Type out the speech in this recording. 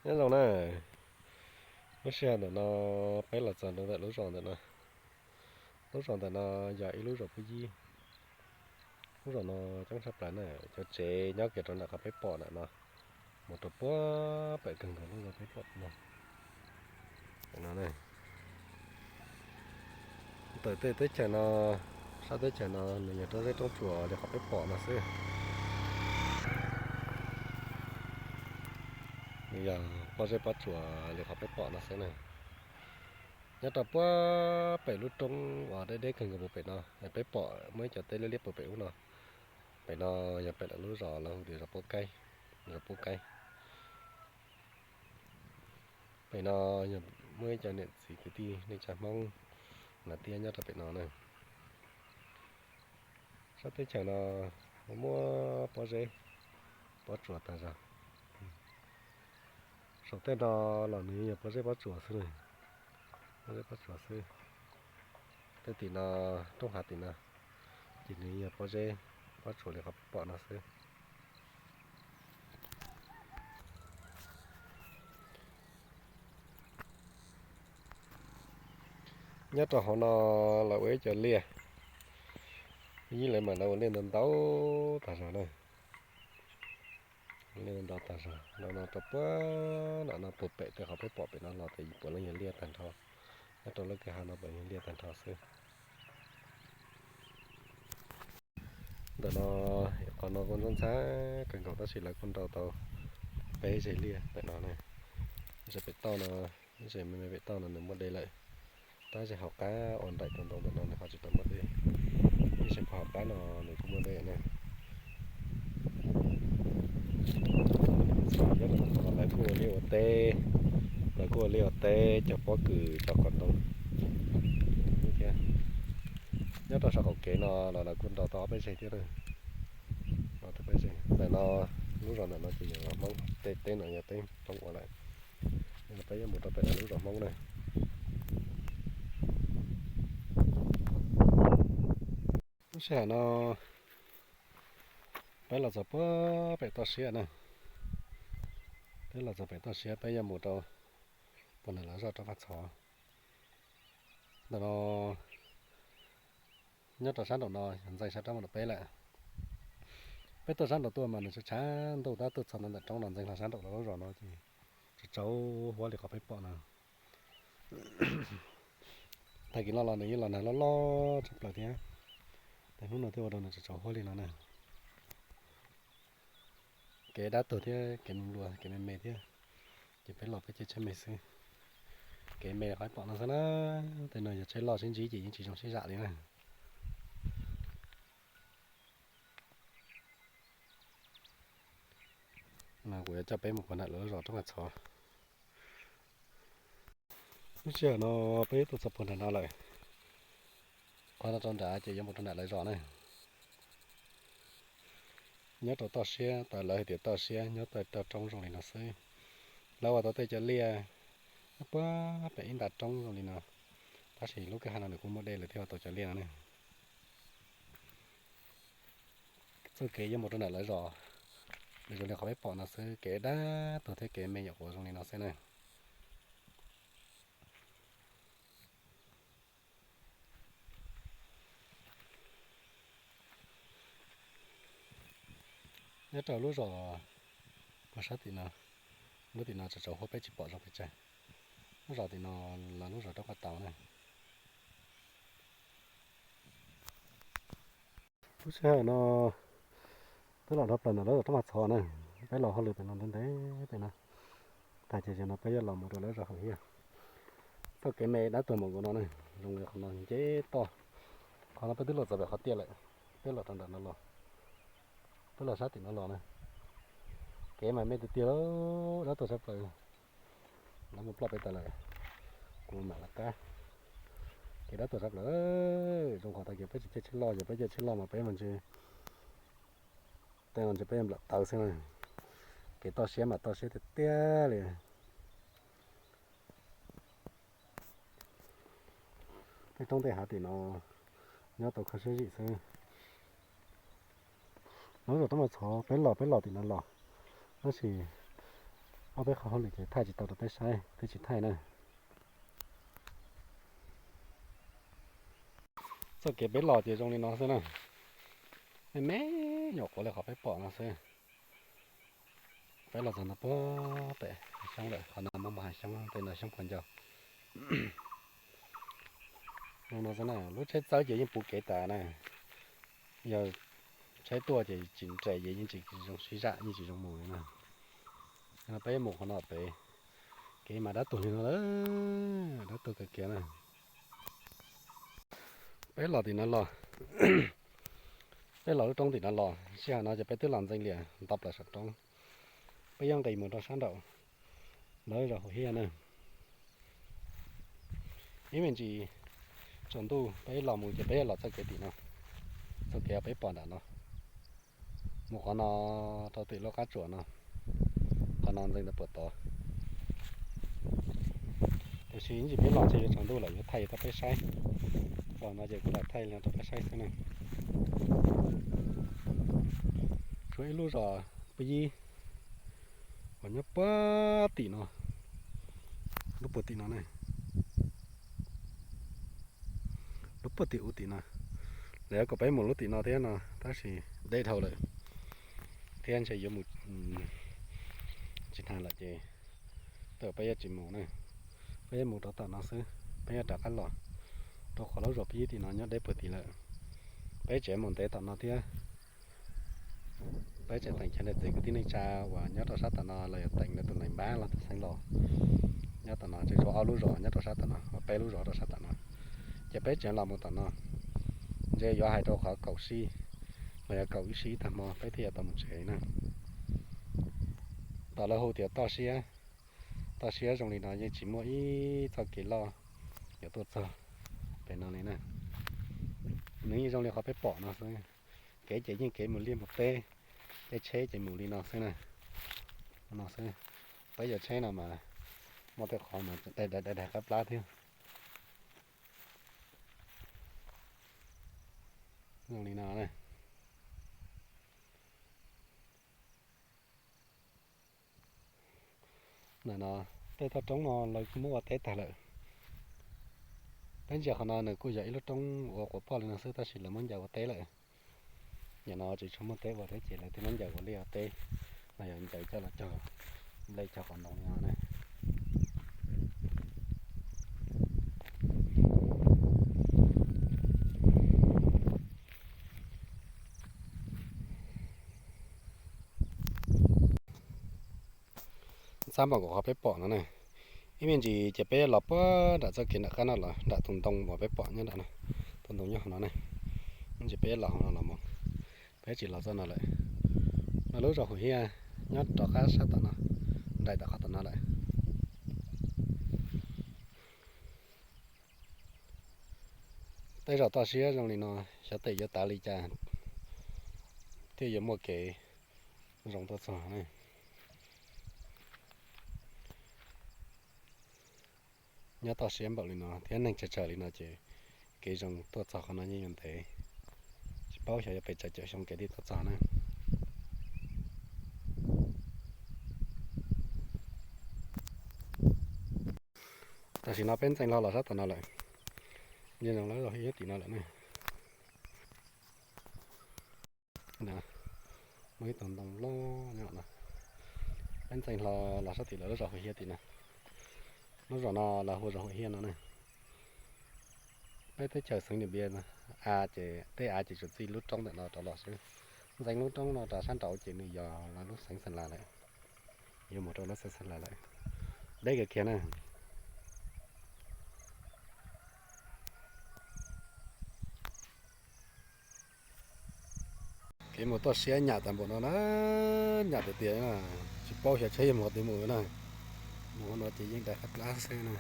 Nyob zoo na, lub sij hawm ntawm no peb los txog rau ntawm lub zos ntawm no. Lub zos ntawm no yog ib lub zos pub yib. Lub zos no coob tshaj plaws na, cov tsev nyob kiag rau nram qhov peb pom ntawm no, mus rau puag pem kawg nkaus lub zos peb pom no. Ntawm tej teb chaws no, sab teb chaws no nws yog roob zeb roob tsuas li qhov peb pom no xwb. Nws yog pob zeb pob tsuas li qhov peb pom no xwb na. Nyob rau puag pem lub roob uas deb deb kawg nkaus puag pem no, peb pom muaj ib co teb liab liab puag pem ub no. Pem no yog pem lawv lub zos lawv hu tias zos Pub Kaib, zos Pub Kaib. Pem no yog muaj ib co niam txiv kwv tij neej tsa Hmoob na, tias nyob rau pem no na. Sab teb chaws no muaj pob zeb pob tsuas tag zog. Saum tej no los nws yog pob zeb pob tsuas xwb, pob zeb pob tsuas xwb. Tej tim no, roob hav tim no, ces nws yog pob zeb pob tsuas li qhov peb pom no xwb. Nyob rau hauv no lawv ua ib co liaj, yib lawv mas lawv ua liaj ntau ntau tag zog na. Liaj ntau tag zog no, no rau puag nram no puag pem tej qhov peb pom pem no los ces puav leej yog liaj tag nrho. Nyob rau lub kwj ha no puav leej yog liaj tag nrho xwb. Ntawm no, qhov no kuj ntxhab ntxhab kawg nkaus tab sis lawv kuj nrau tau peb zeg liaj pem no na. Ze pem toj no, ze me me pem toj no nws muaj dej lawm. Tab ze hauv qab uas nraim tus ntoo ntawm no nws ho tsis tau muaj dej, tab sis puag hauv qab no nws kuj muaj dej na. Lawv kuj ua liaj ua teb, lawv kuj ua liaj ua teb cog pob kws cog qhov ntoo thiab. Nyob rau saum qaum kev no los lawv kuj nrau tau ob peb zeg thiab na. Ntawm no, lub zos ntawm no ces yog zos Hmoob, tej teb no yog teb Hmoob ua lawm. Peb yuav mus rau pem lawv lub zos Hmoob na. Lub sij hawm no peb los txog puag pem toj siab na. Peb los txog pem toj siab peb yuav mus rau puag nram lawv zos Roob Vaj Txhov. Ntawm no, nyob rau sab nraum no yog ntxeev sab roob mus rau peb lawm. Peb tuaj sab nraum tuaj mas nws tshav tshav ntuj tab tuaj txog ntawm roob no ntxeev hlo sab nraum lawv lub zos no ces tsaus tsaus huab li qhov peb pom no. Tag kis no los nws yeej los nag loj loj tshaj plaws thiab. Tej hnub no thiaj ua rau nws tsaus tsaus huab li no na. Kev dab tuag thiab kev nplua kev me me thiab, ces peb los peb caij tsheb me xwb. Kev me qhov pom no xwb na. Tej no yog tsheb loj sib ntsib ces yeej tsis zoo sib zam li na. Kuv yuav coj peb mus puag nram lawv zos Roob Vaj Txhov. Lub sij hawm no peb tuaj txog puag nram no lawm. Qhov no rau nrad ces yuav mus rau nram lawv zos na. Nyob rau toj siab, tas lawv hais tias toj siab nyob tawm rau roob zoo li no xwb. Lawv ua tau tej cov liaj puag pem ib nta roob zoo li no, tab sis lub kwj ha no nws kuj muaj dej lawm thiaj ua tau cov liaj no ne. Txoj kev yuav mus rau nram lawv zos, nws zoo li qhov peb pom no xwb, kev dab tuag thiab kev me nyuam quav zoo li no xwb na. Nyob rau lub zos puag sab tim no, lub tim no tsaus tsaus huab peb tsis pom zoo pes tsawg. Lub zos tim no los lub zos Roob Paj Tau na. Lub sij hawm no twb los dhau plaws ntawm lawv zos Roob Vaj Txhov na, peb los hauj lwm pem no ntev ntev pem no, tag ces zaum no peb yuav los mus rau lawv zos Hauv Hiab. Txoj kev me dab tuag mus nkaus no na, zoo li qhov no nceb toj. Qhov no peb twb los txog pem qhov tiaj lawm, peb los rau nram no los, peb los sab tim no los na. Kev mas me tiag tiag, dab tuag tshaj plaws. Lawv mus ploj pem tas lawm, kuv mam lawv qab. Kev dab tuag tshaj plaws, zoo qhov tag kis peb tsis caij tsheb loj, yog peb caij tsheb loj mas peb mas ntshe tej no ntshe peb yuav nplawm tawv xwb na. Kev toj siab mas toj siab tiag tiag li. Tej roob tej hav tim no nyob tau kho siab zim xwb. Lawv zos Roob Vaj Txhov peb los peb los tim no los, tab sis Peb qhov hauj lwm ces thaij tsis tau rau peb saib, peb tsis thaij na. Txoj kev peb los ces zoo li no xwb na, me me nyuam qhuav li qhov peb pom no xwb. Peb los txog no puag pem hav xyoob lawm, qhov no muaj mus hav xyoob, tej no xyoob puas ncau. Zoo no xwb na, lub tsheb txawb ces yeej puv kev tas na. Yog tsheb tuaj ces tsis nres, yeej tsis zoo sib zam, yeej tsis zoo mus li na. Peb mus qhov no pem, kev mas dab tuag li no lawm, dab tuag kawg kiag na. Peb los tim no los, peb los lub roob tim no los, sij hawm no ces peb twb los ntxeev lias nto plaws saum roob. Peb yuav nqis mus rau sab nraum lawv zos Huam Hiab na. Ib me ntsis tsaus ntuj peb los mus ces peb yuav los txoj kev tim no, txoj kev peb pom nram no, mus qhov no rau tim lub qab tsuas no, qhov no ntxeev ntawm puag tod. Tiam sis ib ntsis peb los ntshe yuav tsaus ntuj lawm, yuav thaij tau peb saib. Los no ces kuv lam thaij li no rau peb saib xwb na. Tshuav ib lub zos Pub Yib uas nyob puag tim no, lub puag tim no ne, lub puag tim ub tim no. Lawv yuav kom peb mus lub tim no thiab no tab sis deb dhau lawm, thiab ntshe yuav mus tsis tag lawm ces tej zaum peb yuav tsis mus na. Peb yuav mus rau tom no xwb, peb yuav rov qab los rau qhov lub zos Pub Yib tim no nyob deb puag tim lawm. Peb tseem mus ntev tom no thiab. Peb tseem teem cov niam txiv kwv tij neej tsa uas nyob rau sab tom no los yog teem lawv tus neeg npab los tus xeev los nyob tom no, tseem tshuav ob lub zos nyob rau sab tom no, peb lub zos rau sab tom no. Ces peb tseem los mus tom no, ntshe yuav hais rau qhov kaum sib los yog kaum ib sib tag hmo peb thiaj yuav tau mus tsev na. Tom lawv hu tias toj siab, toj siab zoo li no yeej tsis muaj ib txoj kev loj yuav tuaj txog pem no li na. Nws yeej zoo li qhov peb pom no xwb, kev ces yeej kev mus liaj mus teb, tej tsheb ces mus li no xwb na. No xwb, peb yuav tsheb no mas muaj tej qhov mas daig daig qab plab thiab. Zoo li no na. Ntawm no tej toj roob no lawv kuj muab ua teb tag lawm. Peb ntsia qhov no nws kuj yog ib lub roob ua quas poj li no xwb tab sis lawv muab ncaws ua teb lawm. Nim no tsis tshua muaj teb ua thiab ces lawv thiaj muab ncaws ua liaj ua teb, los yog ncaws coj los cog nplej cog qos ntoo li no na. Ntxhab npaum nkaus qhov peb pom no na. Ib me ntsis ces peb los puag nram txoj kev nram qab no los nram tus ntoo uas peb pom nyob nram no, tus ntoo nyob hauv no ne. Ib ntsis peb los hauv no los mus, peb tsis los txoj no lawm. No lub zos Huam Hiab nyob rov qab sab tom no, nraim tom qhov tom no lawm. Tej zaum toj siab zoo li no, xyov tes yuav tav li cas thiaj yuav muaj kev zoo tuaj txog ne. Nyob toj siab npaum li no thiab neeg tsawg tsawg li no ces kev zoo tuaj txog qhov no yeej yuav ntev. Tsis paub xyov yuav pes tsawg caum xyoo kev thiaj tuaj txog na. Tam sim no peb ntxeev hlo los sab tom no lawm, nce ntsoov lawm los ib tim no lawm ne. Muaj ib tug ntoo loj nyob no. Peb ntxeev hlo los sab tim lawv lub zos Huam Hiab tim no. Lub zos no lawv hu zos Huam Hiab no ne. Peb teb chaws xeev Niam Npias a ces tej av ces tsuas txij lub roob ntawm no rov los xwb. Ntxeev lub roob no rau sab nraud ces nws yog lawv lub xeev Xeeb Las lawm, yuav mus rau lub xeev Xeeb Las lawm. Deb kawg kiag na. Kev mus toj siab nyam tas npaum no na, nyam tiag tiag na, tsis paub xyov tsheb yuav mus qhov twg mus na. Mus qhov no ces yeej daim qab plab xwb na.